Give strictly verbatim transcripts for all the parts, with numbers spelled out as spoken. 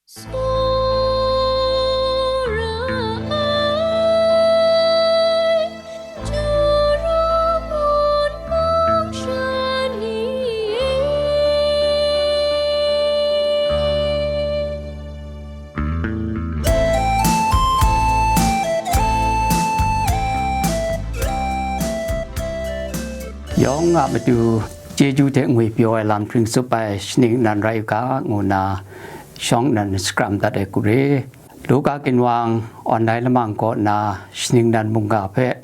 Tsawra ai, Juru mun mung shan ni e. Yawng a matu chyeju hte ngwipyaw ai lam hpring tsup ai shaning nan rai u ga, ngu nna shawng nan sakram dat ai hku re. Luka ginwang online lamang kaw na shaning nan mungga hpe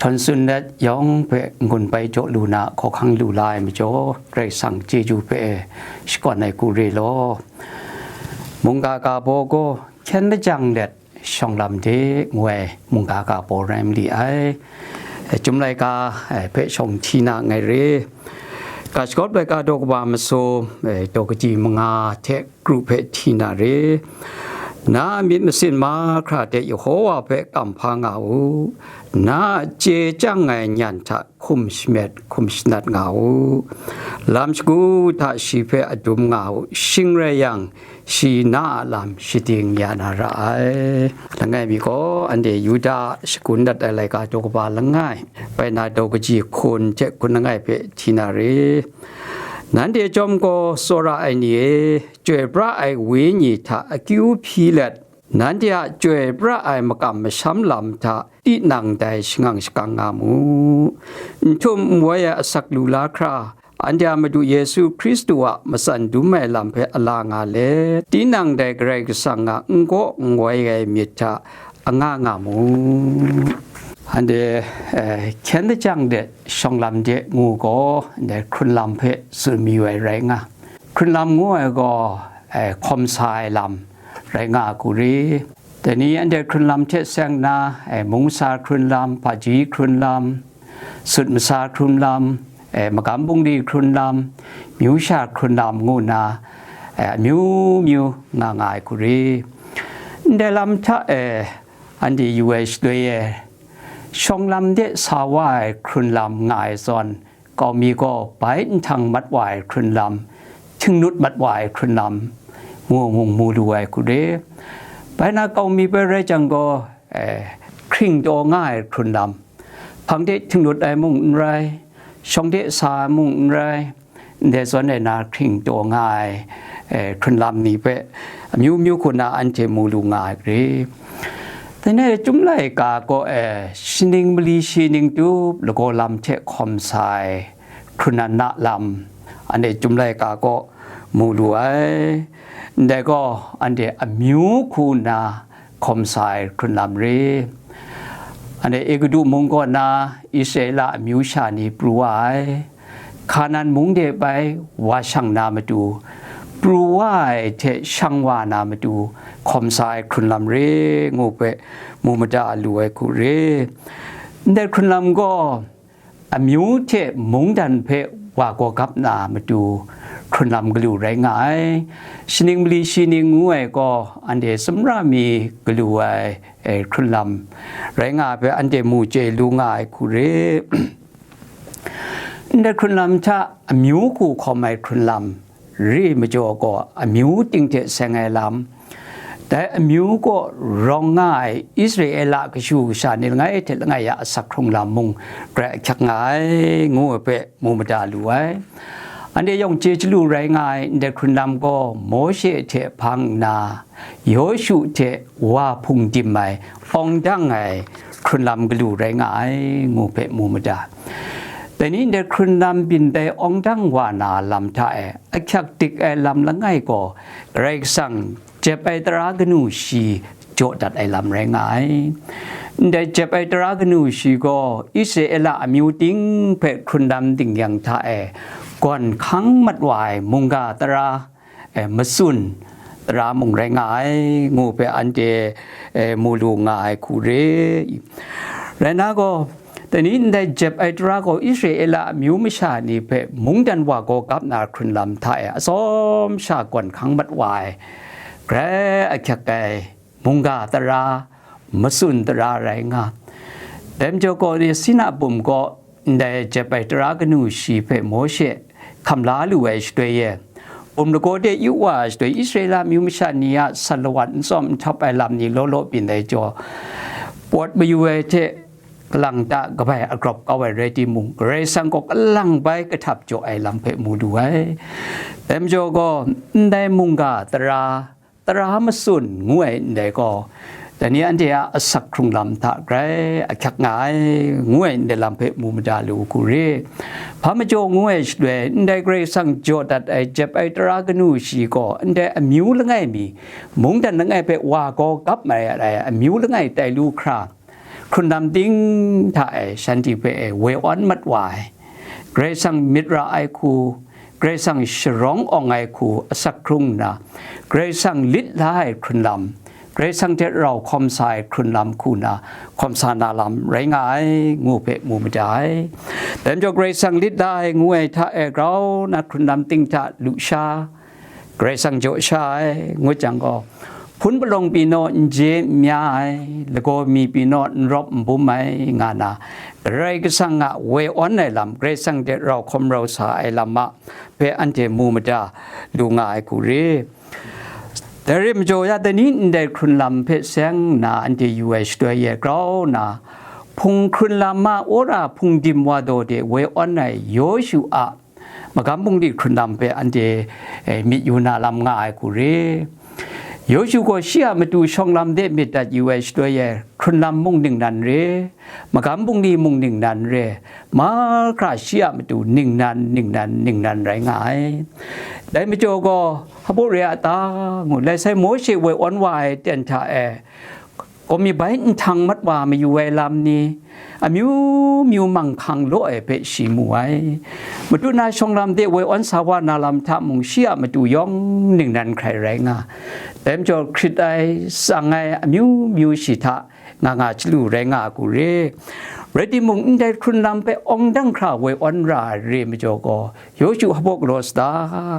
htawn tsun let yawng hpe n-gun bai jaw lu na hkawhkang lu la ai majaw, Karai Kasang chyeju hpe shakawn ai hku re law. Mungga ga baw gaw hkyen lajang let shawng lam de, ngu ai mungga ga baw rai ma li ai. Chyum laika hpe shawng hti na nngai re. Ga shagawp laika daw kaba masum, daw kaji manga hte kru hpe hti na re. Na a myit masin mahkra hte Yehowa hpe kamhpa nga u. Na a chye chyang ai nyan hta hkum shamet, hkum shanat nga u. Lam shagu hta shi hpe adum nga u. Shing rai yang, shi na a lam shading ya na ra ai. Langai mi gaw, anhte Yuda shagun dat ai laika daw kaba langai, bai na daw kaji hkun hte hkun langai hpe hti na re. Nanhte chyawm gaw, tsawra ai ni e, chyoi pra ai wenyi hta akyu hpyi let, nanhte a chyoi pra ai makam masham lam hta tinang dai shangang shakang nga mu. N htum n woi ai asak lu la hkra, anhte a Madu Yesu Hkristu a matsan dum ai lam hpe a la nga let, tinang dai Karai Kasang a n gaw n woi ai myit hta a nga nga mu. Anhte, eh, hkyen lajang de shawng lam de ngu gaw, ndai hkrun lam hpe tsun mayu ai rai nga. Hkrun lam ngu ai gaw, eh, hkawm sa ai lam rai nga a hku re. Dai ni anhte hkrun lam hte seng nna, eh, mung masa hkrun lam, hpaji hkrun lam, sut masa hkrun lam, eh, magam bungli hkrun lam, myu sha hkrun lam ngu nna, eh, amyu myu nga nga ai hku re. Ndai lam hta e, anhte yu ai shaloi e, shawng lam de sa wa ai hkrun lam nga ai zawn, kau mi gaw bai nhtang mat wa ai hkrun lam, htingnut mat wa ai hkrun lam, ngu ngu mu lu ai hku re. Bai na kau mi bai rai jang gaw, eh, hkring taw nga ai hkrun lam, hpang de htingnut ai mung n rai, shawng de sa ai mung n rai, ndai zawn e na hkring taw nga ai, eh, hkrun lam ni hpe amyu myu hku na anhte mu lu nga ai hku re. Dai ni e, Chyum laika kaw e, shaning mali shi ning tup lagaw lam hte hkawm sa ai hkrun nan na lam, anhte Chyum laika kaw mu lu ai. Ndai gaw, anhte amyu hku nna hkawm sa ai hkrun lam re. Anhte Egutu mung kaw na Israela amyu sha ni pru wa ai. Hkanan mung de bai wa shang na matu, pru wa ai hte shang wa na matu, hkawm sa ai hkrun lam re, ngu hpe mu mada lu ai hku re. Ndai hkrun lam gaw, amyu hte mungdan hpe wa gawgap na matu, hkrun lam galu rai nga ai. Shaning mali shi ning ngu ai gaw, anhte sumra mi galu ai, eh, hkrun lam rai nga ai hpe anhte mu chye lu nga ai hku re. Ndai hkrun lam hta amyu hku hkawm ai hkrun lam re majaw gaw, amyu ting hte seng ai lam, dai amyu kaw rawng nga ai Israela kashu kasha ni langai hte langai a asak hkrung lam mung grai ahkyak nga ai, ngu ai hpe mu mada lu ai. Anhte yawng chye chyalu rai nga ai ndai hkrun lam gaw, Mawshe hte hpang nna, Yawshu hte wa hpung dim ai, awng dang ai hkrun lam galu rai nga ai, ngu hpe mu mada. Dai ni ndai hkrun lam byin tai awng dang wa na lam hta e, ahkyak dik ai lam langai gaw, Karai Kasang jep ai tara kanu shi jaw dat ai lam rai nga ai. Ndai jep ai tara kanu shi gaw, Israela amyu ting hpe hkrun lam dingyang hta e, gawn hkang mat wa ai mungga tara, eh, matsun tara mung rai nga ai, ngu hpe anhte, eh, mu lu nga ai hku re. Rai nna gaw, dai ni ndai jep ai tara gaw Israela amyu masha ni hpe mungdan wa gaw gap na hkrun lam hta e atsawm sha gawn hkang mat wa ai, grai ahkyak ai mungga tara, matsun tara rai nga. Dai majaw gaw, Sina bum gaw ndai jep ai tara kanu shi hpe Mawshe hkam la lu ai shaloi e, bum lagaw de yu wa ai shaloi, Israela amyu masha ni a san lawat n tsawm n htawp ai lam ni law law byin ai jaw, pawt mayu ai hte, kalang ta kabai agrawp kau ai rai timung, Karai Kasang gaw kalang bai kahtap jaw ai lam hpe mu lu ai. Dai majaw gaw, ndai mungga tara, tara matsun ngu ai ndai gaw, dai ni anhte a asak hkrung lam hta grai ahkyak nga ai, ngu ai ndai lam hpe mu mada lu u hku re. Hpa majaw ngu ai shaloi, ndai Karai Kasang jaw dat ai jep ai tara kanu shi gaw, ndai amyu langai mi, mungdan langai hpe wa gaw gap marai ai amyu langai tai lu hkra, hkrunlam ting hta e shanhte hpe e woi awn mat wa ai, Karai Kasang myit ra ai hku, Karai Kasang sharawng awng ai hku asak hkrung nna, Karai Kasang lit la ai hkrunlam, Karai Kasang hte rau hkawm sa ai hkrunlam hku na hkawm sa na lam rai nga ai, ngu hpe mu mada ai. Dai majaw Karai Kasang lit la ai ngu ai hta e grau na hkrunlam ting hta lusha, Karai Kasang jaw sha ai, ngut jang gaw, hpun palawng pyi naw n je n mya ai, lagaw mi pyi naw n rawp n bum ai, nga na, Karai Kasang a woi awn ai lam, Karai Kasang hte rau hkawm rau sa ai lam a hpe anhte mu mada lu nga ai hku re. Dai rai majaw, ya dai ni ndai hkrunlam hpe seng nna anhte yu ai shaloi e grau nna, hpung hkrunlam a wora hpung dim wa daw de woi awn ai Yawshu a magam bungli hkrunlam hpe anhte, eh, myit yu na lam nga ai hku re. Yawshu gaw shi a matu shawng lam de myit dat yu ai shaloi e, hkrunlam mung ningnan re, magam bungli mung ningnan re, mahkra shi a matu ningnan, ningnan, ningnan rai nga ai. Dai majaw gaw, hpa baw re a ta? Ngu, lai sai Mawshe woi awn wa ai ten hta e, kawmi bai nhtang mat wa mayu ai lam ni, amyu myu manghkang law ai hpe shi mu ai. Matu na shawng lam de woi awn sa wa na lam hta mung shi a matu yawng ningnan hkrai rai nga. Dai majaw hkrit ai, tsang ai, amyu myu shi hta nga nga chyalu rai nga a hku re. Rai timung, ndai hkrunlam hpe awng dang hkra woi awn ra ai re majaw gaw, Yawshu hpa baw galaw sa ta,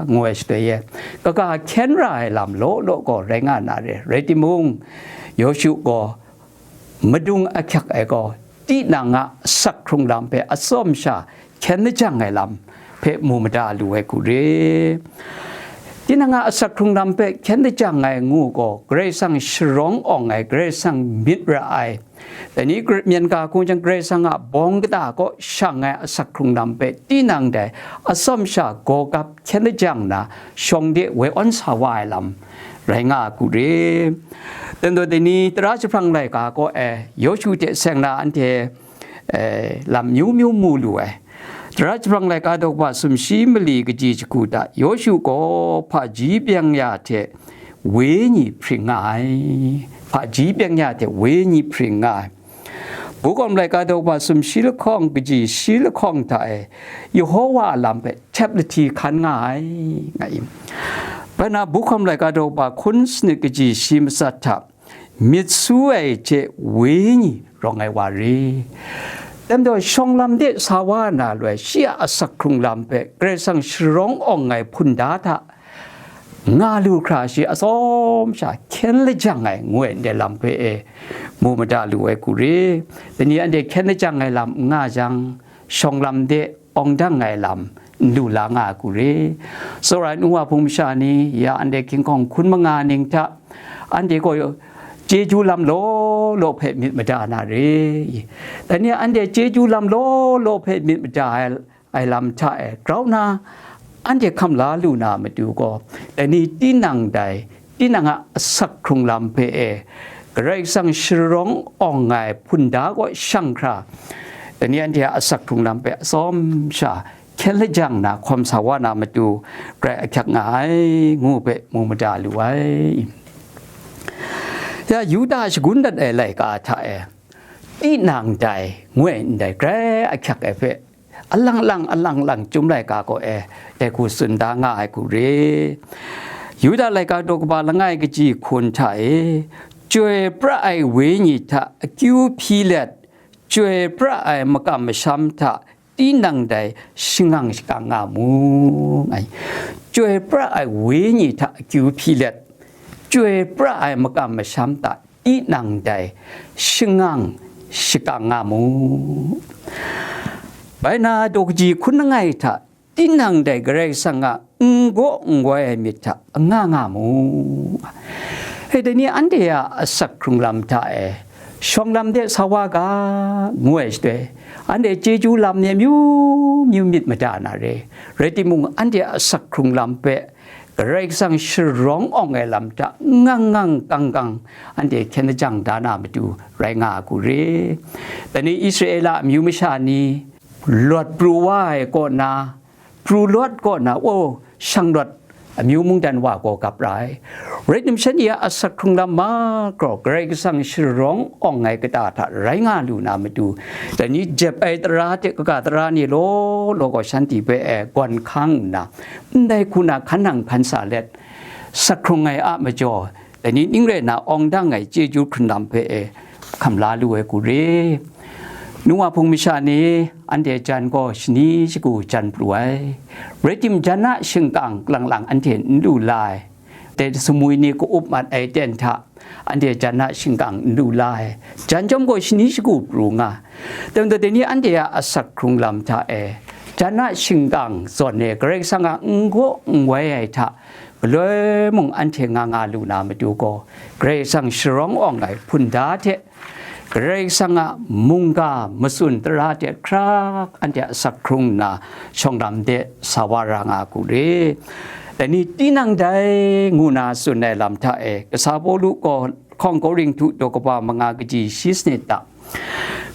ngu ai shaloi e, kaga hkyen ra ai lam law law gaw rai nga na re. Rai timung, Yawshu gaw madung ahkyak ai gaw, tinang a asak hkrung lam hpe atsawm sha hkyen lajang ai lam hpe mu mada lu ai hku re. Tinang a asak hkrung lam hpe hkyen lajang ai ngu gaw, Karai Kasang sharawng awng ai, Karai Kasang myit ra ai, dai ni Krit myen ga hkung jang Karai Kasang a bawng kata kaw shang ai asak hkrung lam hpe tinang dai atsawm sha gaw gap hkyen lajang na, shawng de woi awn sa wa ai lam rai nga a hku re. Teng daw dai ni tara jahprang laika kaw e Yawshu hte seng na anhte, eh, lam myu myu mu lu ai. Tara jahprang laika daw kaba sumshi mali kaji jahku hta Yawshu gaw hpaji byeng ya hte wenyi hpring nga ai. Hpaji byeng ya hte wenyi hpring nga ai. Bukhawm laika daw kaba sumshi lahkawng kaji shi lahkawng hta e, Yehowa a lam hpe htep lahti hkan nga ai, nga i. Bai na, Bukhawm laika daw kaba hkun sanit kaji shi matsat hta, myit su ai hte wenyi rawng ai wa re. Dai majaw, shawng lam de sa wa na loi, shi a asak hkrung lam hpe Karai Kasang sharawng awng ai hpunda hta nga lu hkra shi atsawm sha hkyen lajang ai ngu ai ndai lam hpe e mu mada lu ai hku re. Dai ni anhte hkyen lajang ai lam n nga jang, shawng lam de awng dang ai lam n lu la nga ai hku re. Tsawra ai nu wa hpung masha ni, ya anhte hkinghkawng hkun manga ning hta, anhte gaw chyeju lam law law hpe myit mada na re. Dai ni anhte chyeju lam law law hpe myit mada ai, ai lam hta e grau nna, anhte hkam la lu na matu gaw, dai ni tinang dai, tinang a asak hkrung lam hpe e, Karai Kasang sharawng awng ai hpunda kaw shang hkra, dai ni anhte a asak hkrung lam hpe atsawm sha hkyen lajang na hkawm sa wa na matu, grai ahkyak nga ai, ngu hpe mu mada lu ai. Ya, Yuda shagun dat ai laika hta e, tinang dai, ngu ai ndai, grai ahkyak ai hpe, alang lang, alang lang, Chyum laika kaw e, dai hku tsun da nga ai hku re. Yuda laika daw kaba langai kaji hkun hta e, chyoi pra ai wenyi hta akyu hpyi let, chyoi pra ai makam masham hta tinang dai shangang shakang nga mu, nga i. Chyoi pra ai wenyi hta akyu hpyi let, chyoi pra ai makam masham hta tinang dai shangang shakang nga mu. Bai na, daw kaji hkun langai hta tinang dai Karai Kasang a n gaw n wai ai myit hta n nga nga mu. E, dai ni anhte a asak hkrung lam hta e, shawng lam de sa wa ga, ngu ai shaloi, anhte chyeju lam ni amyu myu myit mada na re. Rai timung, anhte a asak hkrung lam hpe Karai Kasang sharawng awng ai lam hta ngang ngang kang kang anhte hkyen lajang da na matu rai nga a ku re. Dai ni Israela amyu masha ni, Lawt pru wa ai kaw na, pru Lawt kaw na, o, shang Lawt amyu mungdan wa gaw gap ra ai. Rai timung, shanhte a asak hkrung lam magraw Karai Kasang sharawng awng ai kata hta rai nga lu na matu, dai ni jep ai tara hte kaga tara ni law law gaw shanhte hpe e gawn hkang nna, ndai hku na hkan nang hkan sa let, asak hkrung ai a majaw, dai ni ning rai na awng dang ai chyeju hkrun lam hpe e hkam la lu ai ku re. Nuwa Hpung masha ni anhte jan gaw shani shagu jan pru ai. Rai tim, jan a shingkang lang lang anhte n lu la ai. Dai sumwi ni ka-up mat ai ten hta anhte jan a shingkang n lu la ai. Jan chyawm gaw shani shagu pru nga. Dai majaw, dai ni anhte a asak hkrung lam hta e, jan a shingkang zawn e Karai Kasang a n gaw n wai ai hta galoi mung anhte nga nga lu na matu gaw, Karai Kasang sharawng awng ai hpunda hte Karai Kasang a mungga matsun tara hte hkrak anhte a asak hkrung nna shawng lam de sa wa ra nga ku re. Dai ni tinang dai ngu na tsun ai lam hta e, kasa Pawlu gaw hkawng Korinhtu daw kaba manga kaji shi sanit hta,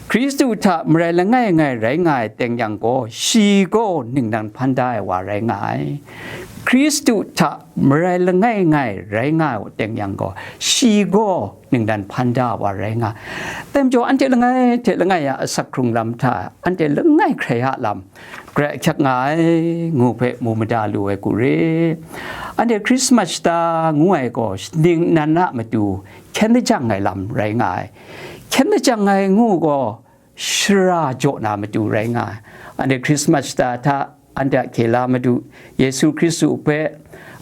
Hkristu hta marai langai ngai rai nga ai teng yang gaw, shi gaw ningnan hpan da ai wa rai nga ai. Hkristu hta marai langai ngai rai nga ai teng yang gaw, shi gaw ningnan hpan da ai wa rai nga ai. Dai majaw, anhte langai hte langai a asak hkrung lam hta, anhte langai hkrai a lam, Karai ahkyak nga ai, ngu hpe mu mada lu ai ku re. Anhte Christmas shata ngu ai gaw shaning nnan a matu hkyen lajang ai lam rai nga ai. Hkyen lajang ai ngu gaw shara jaw na matu rai nga ai. Anhte Christmas shata hta anhte a hkye la Madu Yesu Hkristu hpe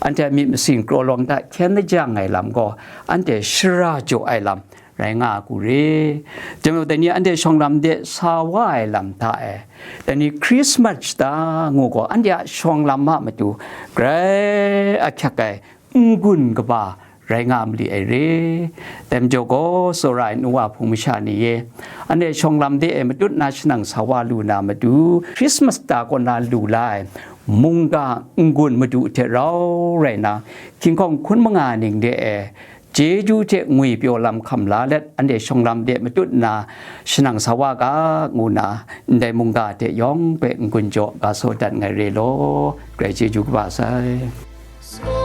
anhte a myit masin kraw lawang hta hkyen lajang ai lam gaw, anhte shara jaw ai lam rai nga a ku re. Dai majaw, dai ni anhte shawng lam de sa wa ai lam hta e, dai ni Christmas shata ngu gaw, anhte a shawng lam a matu Karai ahkyak ai n-gun kaba rai nga mali ai re. Dai majaw gaw, tsawra ai nuwa hpung masha ni e, anhte shawng lam de e matut na shanang sa wa lu na matu, Christmas shata kaw na lu la ai mungga n-gun madu hte rau rai na, hkinghkawng hkun manga ning de e, chyeju hte ngwipyaw lam hkam la let, anhte shawng lam de matut nna shanang sa wa ga, ngu nna ndai mungga hte yawng hpe n-gun jaw ga saw dat nngai re law, Karai chyeju kaba sai.